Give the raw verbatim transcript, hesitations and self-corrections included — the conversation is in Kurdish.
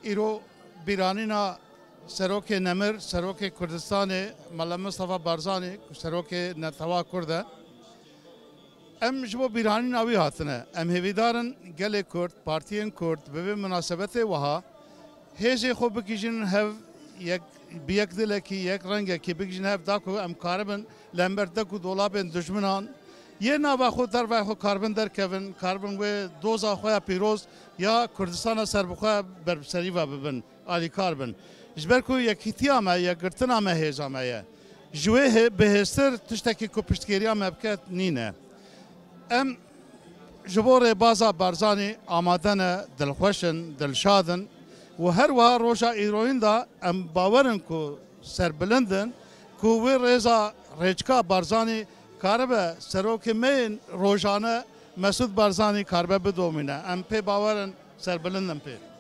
Îro bîranîna serokê nemir, serokê Kurdistanê, Mela Mistefa Barzanî, ku serokê Netewa Kurd e. Em ji bo bîranîna wî hatine. Em hêvîdar in gelê Kurd, partiyên Kurd bi vê minasebetê wiha hêzê xwe bigihîjin hev, yek, bi yek dilekî, yek rengekî bigihîjin hev, da ku em karibin li hember dek û dolabên dijminan yê nava xwe, dervaya xwe karibin derkevin, karibin wê doza xwe ya pîroz ya Kurdistana serbixwe berbiserî ve bibin, alîkar bin. Ji ber ku yekîtiya me, yekgirtina me hêza me ye. Ji wê hê-, bihêztir tiştekî ku piştgiriya me bike nîne. Em ji bo rêbaza Barzanî amade ne, dilxweş in, dilşad in û her wiha roja îroyîn de em bawer in ku serbilind in, ku wê rêza rêçika Barzanî karibe serokê me yên rojane Mesûd Barzanî karibe bidomîne. Em pê bawer in, serbilind in pê.